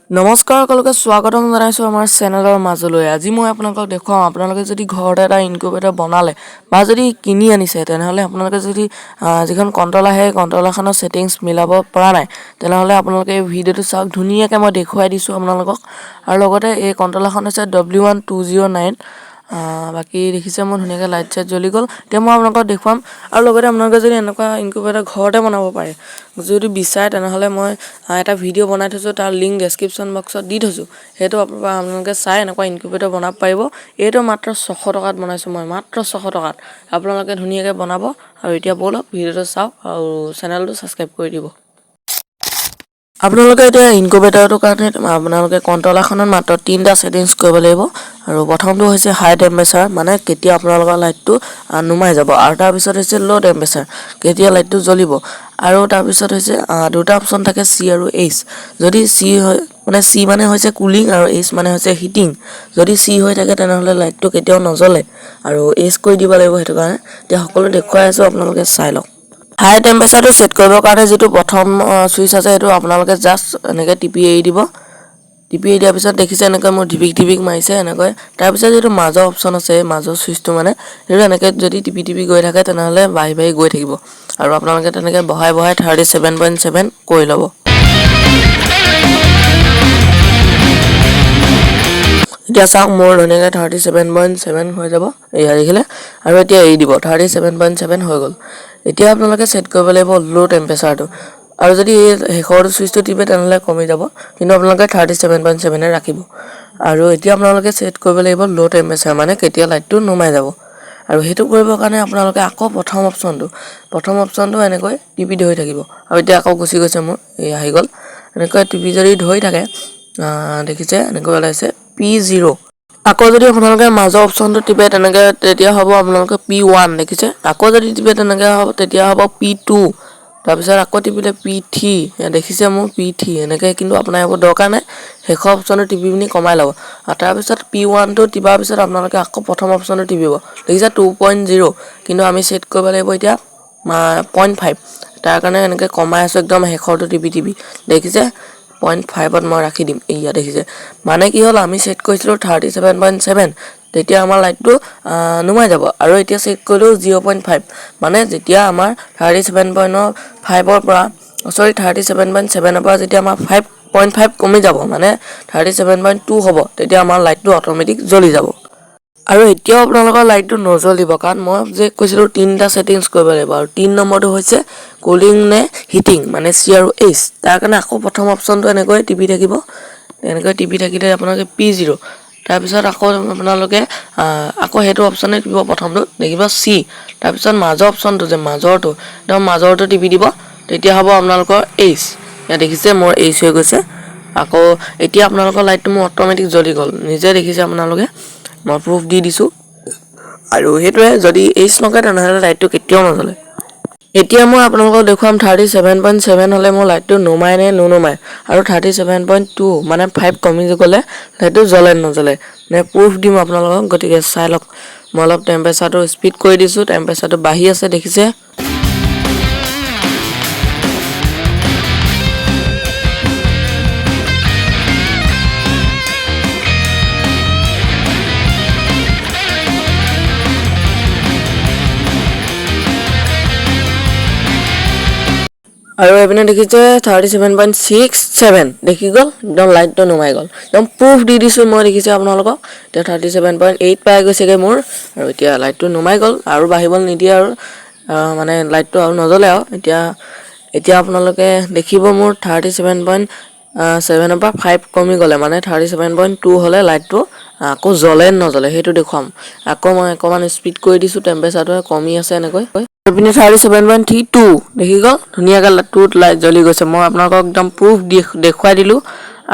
নমস্কাৰ সকলোকে স্বাগতম জনাইছোঁ আমাৰ চেনেলৰ মাজলৈ। আজি মই আপোনালোকক দেখুৱাম, আপোনালোকে যদি ঘৰতে এটা ইনকিউবেটৰ বনালে বা যদি কিনি আনিছে, তেনেহ'লে আপোনালোকে যদি যিখন কণ্ট্ৰল আহে, সেই কণ্ট্ৰলাৰখনৰ ছেটিংছ মিলাব পৰা নাই, তেনেহ'লে আপোনালোকে এই ভিডিঅ'টো চাওক। ধুনীয়াকৈ মই দেখুৱাই দিছোঁ আপোনালোকক। আৰু লগতে এই কণ্ট্ৰলাৰখন হৈছে W1209। বাকী দেখিছে মোৰ ধুনীয়াকৈ লাইট চাইট জ্বলি গ'ল। এতিয়া মই আপোনালোকক দেখুৱাম। আৰু লগতে আপোনালোকে যদি এনেকুৱা ইনকিউবেটৰ ঘৰতে বনাব পাৰে যদি বিচাৰে, তেনেহ'লে মই এটা ভিডিঅ' বনাই থৈছোঁ, তাৰ লিংক ডেছক্ৰিপশ্যন বক্সত দি থৈছোঁ। সেইটো আপোনালোকে চাই এনেকুৱা ইনকিউবেটৰ বনাব পাৰিব। এইটো মাত্ৰ 600 টকাত বনাইছোঁ মই, মাত্ৰ 600 টকাত আপোনালোকে ধুনীয়াকৈ বনাব। আৰু এতিয়া ব'লক ভিডিঅ'টো চাওক আৰু চেনেলটো ছাবস্ক্ৰাইব কৰি দিব। আপোনালোকে এতিয়া ইনকিউবেটৰটোৰ কাৰণে আপোনালোকে কণ্ট্ৰলাৰখনত মাত্ৰ তিনিটা ছেটিংছ কৰিব লাগিব। আৰু প্ৰথমটো হৈছে হাই টেম্পাৰেচাৰ, মানে কেতিয়া আপোনালোকৰ লাইটটো নুমাই যাব। আৰু তাৰপিছত হৈছে ল' টেম্পাৰেচাৰ, কেতিয়া লাইটটো জ্বলিব। আৰু তাৰপিছত হৈছে দুটা অপশ্যন থাকে, চি আৰু এইচ। যদি চি হয়, মানে চি মানে হৈছে কুলিং আৰু এইচ মানে হৈছে হিটিং। যদি চি হৈ থাকে, তেনেহ'লে লাইটটো কেতিয়াও নজ্বলে আৰু এইচ কৰি দিব লাগিব। সেইটো কাৰণে এতিয়া সকলো দেখুৱাই আছোঁ, আপোনালোকে চাই লওক। হাই টেম্পাৰেচাৰটো ছেট কৰিবৰ কাৰণে যিটো প্ৰথম চুইচ আছে, সেইটো আপোনালোকে জাষ্ট এনেকৈ টিপি এৰি দিব। টিপি এৰি দিয়াৰ পিছত দেখিছে এনেকৈ মোৰ ঢিপিক ঢিপিক মাৰিছে এনেকৈ। তাৰপিছত যিটো মাজৰ অপশ্যন আছে, এই মাজৰ চুইচটো, মানে সেইটো এনেকৈ যদি টিপি টিপি গৈ থাকে, তেনেহ'লে বাঢ়ি বাঢ়ি গৈ থাকিব। আৰু আপোনালোকে তেনেকৈ বঢ়াই বঢ়াই 37.7 কৰি ল'ব। এতিয়া চাওক, মোৰ ধুনীয়াকৈ 37.7 হৈ যাব। এয়া দেখিলে। আৰু এতিয়া এৰি দিব, 37.7 হৈ গ'ল। এতিয়া আপোনালোকে ছেট কৰিব লাগিব ল' টেম্পাৰেচাৰটো। আৰু যদি এই শেষৰটো চুইচটো টিপে, তেনেহ'লে কমি যাব, কিন্তু আপোনালোকে 37.7-এ ৰাখিব। আৰু এতিয়া আপোনালোকে ছেট কৰিব লাগিব ল' টেম্পাৰেচাৰ, মানে কেতিয়া লাইটটো নুমাই যাব। আৰু সেইটো কৰিবৰ কাৰণে আপোনালোকে আকৌ প্ৰথম অপশ্যনটো এনেকৈ টিপি ধৰি থাকিব। আৰু এতিয়া আকৌ গুচি গৈছে মোৰ, এই আহি গ'ল। এনেকৈ টিপি যদি ধৰি থাকে, দেখিছে এনেকৈ ওলাইছে পি 0। আকৌ যদি আপোনালোকে মাজৰ অপশ্যনটো টিপে তেনেকৈ, তেতিয়া হ'ব আপোনালোকে পি 1। দেখিছে, আকৌ যদি টিপে তেনেকৈ হ'ব, তেতিয়া হ'ব পি 2। তাৰপিছত আকৌ টিপিলে পি 3। দেখিছে মোৰ পি 3 এনেকৈ। কিন্তু আপোনাৰ এইবোৰ দৰকাৰ নাই, শেষৰ অপশ্যনটো টিপি পিনি কমাই ল'ব। আৰু তাৰপিছত পি 1টো টিপাৰ পিছত আপোনালোকে আকৌ প্ৰথম অপশ্যনটো টিপিব। দেখিছে 2.0। কিন্তু আমি ছেট কৰিব লাগিব এতিয়া 0.5। তাৰ কাৰণে এনেকৈ কমাই আছোঁ একদম শেষৰটো টিপি টিপি। দেখিছে, 0.5ত মই ৰাখি দিম। এইয়া দেখিছে, মানে কি হ'ল, আমি ছেট কৰিছিলোঁ 37.7, তেতিয়া আমাৰ লাইটটো নুমাই যাব। আৰু এতিয়া ছেট কৰিলোঁ 0.5, মানে যেতিয়া আমাৰ 37.5ৰ পৰা, চৰি, 37.7ৰ পৰা যেতিয়া আমাৰ 5.5 কমি যাব, মানে 37.2 হ'ব, তেতিয়া আমাৰ লাইটটো অট'মেটিক জ্বলি যাব। আৰু এতিয়াও আপোনালোকৰ লাইটটো নজ্বলিব, কাৰণ মই যে কৈছিলোঁ তিনিটা ছেটিংছ কৰিব লাগিব। আৰু 3 নম্বৰটো হৈছে কুলিং নে হিটিং, মানে চি আৰু এইচ। তাৰ কাৰণে আকৌ প্ৰথম অপশ্যনটো এনেকৈ টিপি থাকিব। এনেকৈ টিপি থাকিলে আপোনালোকে পি 0। তাৰপিছত আকৌ আপোনালোকে আকৌ সেইটো অপশ্যনে টিপিব, প্ৰথমটো দেখিব চি। তাৰপিছত মাজৰ অপশ্যনটো যে, মাজৰটো, একদম মাজৰটো টিপি দিব, তেতিয়া হ'ব আপোনালোকৰ এইচ। ইয়াত দেখিছে মোৰ এইচ হৈ গৈছে। আকৌ এতিয়া আপোনালোকৰ লাইটটো মোৰ অট'মেটিক জ্বলি গ'ল। নিজে দেখিছে আপোনালোকে, মই প্ৰুফ দি দিছোঁ। আৰু সেইটোৱে, যদি এইচ নকৰে, তেনেহ'লে লাইটটো কেতিয়াও নজ্বলে। এতিয়া মই আপোনালোকক দেখুৱাম 37.7 হ'লে মোৰ লাইটটো নুমাই নে নুনুমাই, আৰু 37.2, মানে 5 কমি গ'লে লাইটটো জ্বলে নে নজ্বলে, মানে প্ৰুফ দিম আপোনালোকক। গতিকে চাই লওক, মই অলপ টেম্পাৰেচাৰটো স্পীড কৰি দিছোঁ। টেম্পাৰেচাৰটো বাঢ়ি আছে, দেখিছে। আৰু এইপিনে দেখিছে 37.67। দেখি গ'ল, একদম লাইটটো নুমাই গ'ল। একদম প্ৰুফ দি দিছোঁ মই, দেখিছে আপোনালোকক। এতিয়া 37.8 পাই গৈছেগৈ মোৰ। আৰু এতিয়া লাইটটো নুমাই গ'ল আৰু বাঢ়িবলৈ নিদিয়ে। আৰু মানে লাইটটো আৰু নজ্বলে। আৰু এতিয়া এতিয়া আপোনালোকে দেখিব মোৰ 37.7ৰ পৰা 5 কমি গ'লে, মানে 37.2 হ'লে লাইটটো আকৌ জ্বলে নে নজ্বলে সেইটো দেখুৱাম। আকৌ মই অকণমান স্পীড কৰি দিছোঁ, টেম্পাৰেচাৰটো কমি আছে এনেকৈ। এইপিনে 37.32 দেখি গ'ল, ধুনীয়াকৈ টুত লাইট জ্বলি গৈছে। মই আপোনালোকক একদম প্ৰুফ দি দেখুৱাই দিলোঁ।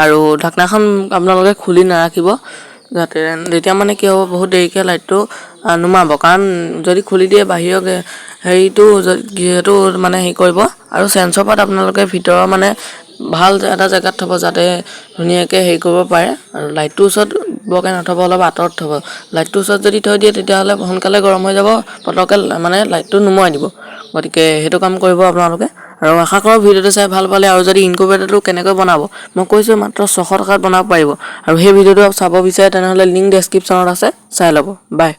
আৰু ঢাকনাখন আপোনালোকে খুলি নাৰাখিব যাতে, তেতিয়া মানে কি হ'ব, বহুত দেৰিকৈ লাইটটো নুমাব। কাৰণ যদি খুলি দিয়ে, বাহিৰৰ হেৰিটো যিহেতু মানে হেৰি কৰিব। আৰু চেঞ্চৰ পাত আপোনালোকে ভিতৰৰ মানে ভাল এটা জেগাত থ'ব, যাতে ধুনীয়াকৈ হেৰি কৰিব পাৰে। আৰু লাইটটোৰ ওচৰত বৰকৈ নথ'ব, অলপ আঁতৰত থ'ব। লাইটটোৰ ওচৰত যদি থৈ দিয়ে, তেতিয়াহ'লে সোনকালে গৰম হৈ যাব, পটককৈ মানে লাইটটো নুমুৱাই দিব। গতিকে সেইটো কাম কৰিব আপোনালোকে। আৰু আশা কৰোঁ ভিডিঅ'টো চাই ভাল পালে। আৰু যদি ইনকুবেটৰটো কেনেকৈ বনাব মই কৈছোঁ, মাত্ৰ 600 টকাত বনাব পাৰিব। আৰু সেই ভিডিঅ'টো চাব বিচাৰে, তেনেহ'লে লিংক ডেছক্ৰিপশ্যনত আছে, চাই ল'ব। বাই।